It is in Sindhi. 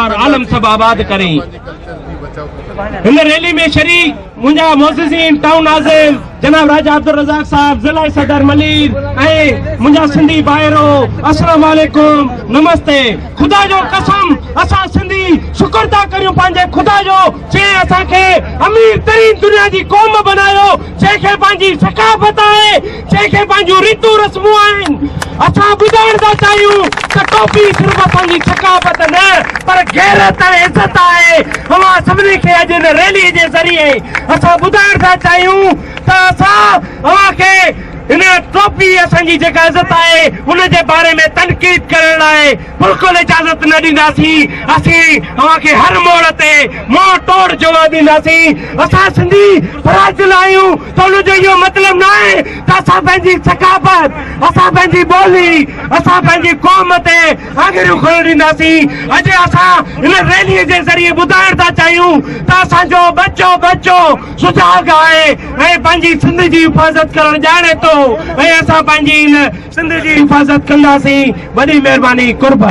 ديار عالم سڀ آباد ڪرين. هن ريلي ۾ شريڪ منهنجا معززين ٽائون ناظم جناب راجا عبدالرزاق صاحب، ضلعي صدر ملير ۽ منهنجا سنڌي ڀائرو السلام عليڪم نمستي. خدا جو قسم اسان سنڌي شڪر ٿا ڪريون پنهنجي خدا جو جنهن اسان کي امير ترين دنيا جي قوم بنايو، جنهن کي پنهنجي ثقافت آهي، جنهن کي پنهنجون ريتون رسمون آهن. اسان ٻڌائڻ ٿا چاهيون ته ٽوپي صرف اسان جي ثقافت نه پر غيرت ۽ عزت آهي. اوهان سڀني کي اڄ هن ريلي جي ذريعي اسان ٻڌائڻ ٿا چاهيون ته اسان اوهان کي هن ٽوپي اسان جي جيڪا عزت آهي ان جي باري ۾ تنقيد ڪرڻ لاء بلڪل اجازت نه ڏينداسين. اسين اوهان کي هر موڙ تي منهن ٽوڙ جواب ڏينداسين. اسان سنڌي فراجل آهيون ته ان جو اهو مطلب ناهي ته اسان پنهنجي ثقافت، اسان پنهنجي ٻولي، اسان پنهنجي قوم تي آڱريون کڻڻ ڏينداسين. اڄ اسان هن ريلي جي ذريعي ٻڌائڻ ٿا چاهيون ته اسان جو ٻچو ٻچو سجاڳ آهي ۽ پنهنجي سنڌ جي حفاظت ڪرڻ ڄاڻي ٿو ۽ اسان پنهنجي هن سنڌ جي حفاظت ڪنداسين. وڏي مهرباني قرب.